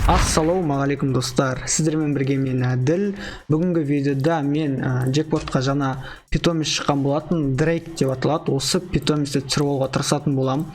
Ассалаумағалейкум, достар! Сіздермен бірге мен, Әділ. Бүгінгі видеода мен джекпотқа жаңа питомец шыққан болатын, Дрейк деп аталады. Осы питомецті түсіріп алуға тырысатын боламын.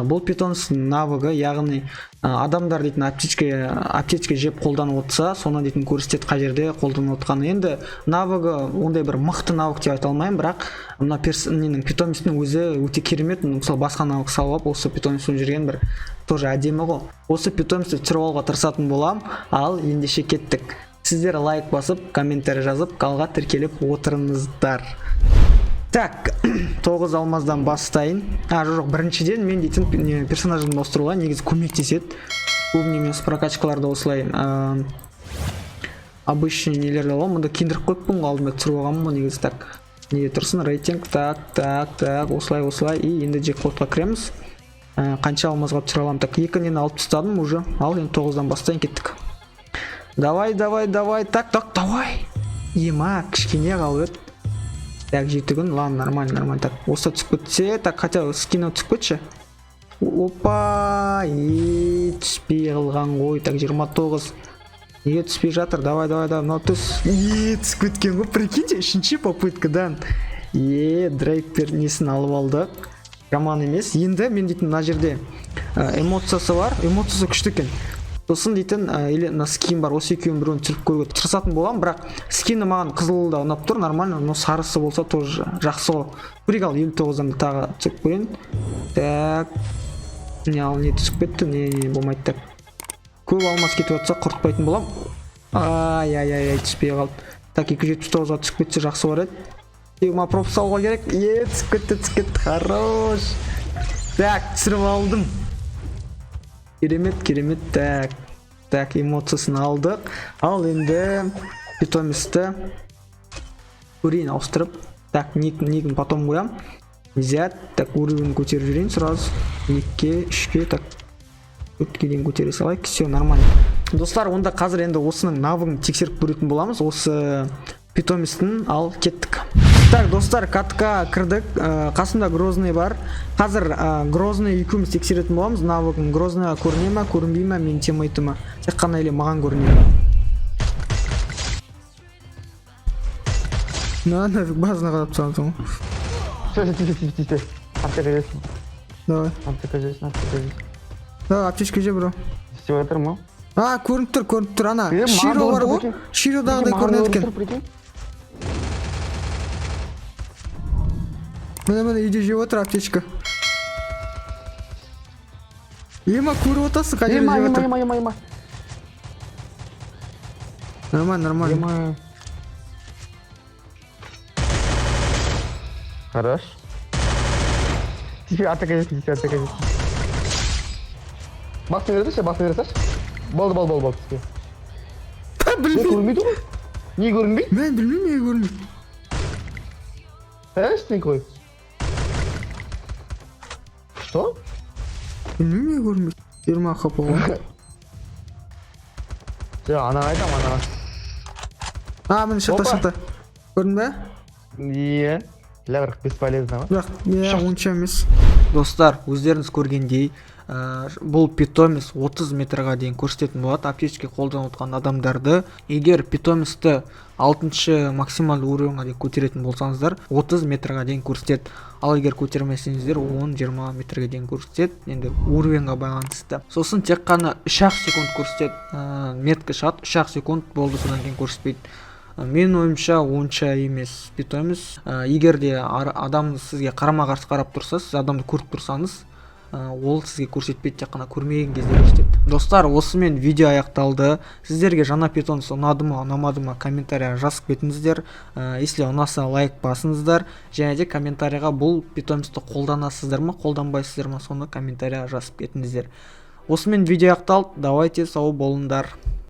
Бұл питомецтің навыгы, яғни адамдар дейтін аптечка жеп қолданып отырса, соны дейтін көрсетеді, қай жерде қолданып отқанын. Енді навыгы ондай бір мықты навык деп айта алмаймын, бірақ мына ненің, питомецтің өзі өте керемет. Мысалы, басқа навык салып алып, осы питомецпен жүрген бір тоже әдемі ғой. Осы питомецті түсіріп алуға тырысатын боламын. Ал ендеше кеттік. Сіздер лайк басып, комментарий жазып, каналға тіркеліп отырыңыздар. Так, тоғыз алмаздан бастайын. А, жоқ, біріншіден мен дейтін не, персонажымды ауыстыруға негізі көмектеседі. Көбіне мен осы прокачкаларды осылай обычный нелерді аламын. Мұнда киіндіріп қойыппын ғой, алдында түсіріп алғанмын ғой негізі. Так, неге тұрсын рейтинг? Так, так, так, осылай, осылай. И енді джекпотқа кіреміз. Қанша алмазға түсіре аламын? Так, екі нені алып тастадым уже. Ал енді тоғыздан бастайын, кеттік. Давай, давай, давай. Так, так, давай. Ема, кішкене қалып еді. Так, 7 күн. Ладно, нормально, нормально. Так, осы түсіп кетсе. Так, хотя скині түсіп кетші. Опа, и түспей қалған ғой. Так, 29. Неге түспей жатыр? Давай, давай, давай, мынау түс. Е, түсіп кеткен ғой, прикиньте, үшінші попыткадан. Е, Дрейк несін алып алдық, жаман емес. Енді мен дейтін мына жерде эмоциясы бар, эмоциясы күшті екен. Сосын дейтін или мына скин бар, осы екеуінің біреуін түсіріп көруге тырысатын боламын. Бірақ скині маған қызылы да ұнап тұр, нормально, но сарысы болса, тоже жақсы ғой. Көрейік. Ал 59-дан да тағы түсіріп көрейін. Так, не, ал не түсіп кетті? Не, не болмайды. Так, көп алмаз кетіп жатса, құртпайтын боламын. Ай, ай, ай, ай, түспей қалды. Так, 279-ға түсіп кетсе, жақсы болар еді. И маған пропуск алуға керек. Е, түсіп кетті, түсіп кетті, хорош. Так, түсіріп алдым, керемет, керемет. Так, так, эмоциясын алдық. Ал енді питомецті көрейін ауыстырып. Так, ник, нигін потом қоямын. Взять. Так, уровень көтеріп жіберейін сразу екіге, үшке, так, төртке дейін көтере салайық. Все нормально, достар. Онда қазір енді осының навыгын тексеріп көретін боламыз, осы питомецтің. Ал кеттік. Так, достар, катка кірдік. Қасымда Грозный бар. Қазір Грозный екеуміз тексеретін боламыз навыгын. Грозныйға көріне ма, көрінбей ма менің тиммейтіме, тек қана или маған көріне ма? На, нафиг басына қадап тастаған ғой. Все, все, все, все, все. Аптека жесін. Давай. Аптека жесін, аптека жесін. Давай, аптечка же, бро. Істеп жатыр ма? А, көрініп тұр, көрініп тұр ана. Е, маған Широ бар көрініп ғой. тұр. Широдағыдай Маған көрінеді көрініп екен. тұр, прикинь. Міне, міне, үйде жеп отыр аптечка. Ема, көріп отырсың, қай жерде Ема, жеп ема, отыр. ема, ема, ема. Нормально, нормально. Ема. Хорош. Теперь аптека жесін, теперь аптека жесін. Басын бере салшы, басын бере салшы. Болды, болды, болды, болды. Теперь. Не Білмеймін. көрінбейді ғой? Не көрінбейді? Мен білмеймін, неге көрінбейді. Ә, ештеңе қой. Что? Білмеймін, неге көрінбейді. 20 хп ғой. Жоқ, анаға айтамын, анаға. А, міне, шықты. Опа. Шықты, көрдің бе? Не? Бля, бірақ бесполезно ғой. Бірақ иә, онша емес. Достар, өздеріңіз көргендей, бұл питомец 30 метрға дейін көрсететін болады аптечка қолданып отқан адамдарды. Егер питомецті алтыншы максималды уровеньға дейін көтеретін болсаңыздар, 30 метрға дейін көрсетеді. Ал егер көтермесеңіздер, 10-20 метрге дейін көрсетеді, енді уровеньға байланысты. Сосын тек қана 3 ақ секунд көрсетеді, метка шығады 3 ақ секунд, болды, содан кейін көрсетпейді. Менің ойымша, онша емес питомец. Егер де адам сізге қарама қарсы қарап тұрса, сіз адамды көріп тұрсаңыз, ол сізге көрсетпейді, тек қана көрмеген кезде көрсетеді. Достар, осымен видео аяқталды. Сіздерге жаңа питомец ұнады ма, ұнамады ма, комментарийға жазып кетіңіздер. Если ұнаса, лайк басыңыздар және де комментарийға бұл питомецті қолданасыздар ма, қолданбайсыздар ма, соны комментарийға жазып кетіңіздер. Осымен видео аяқталды. Давайте, сау болыңдар.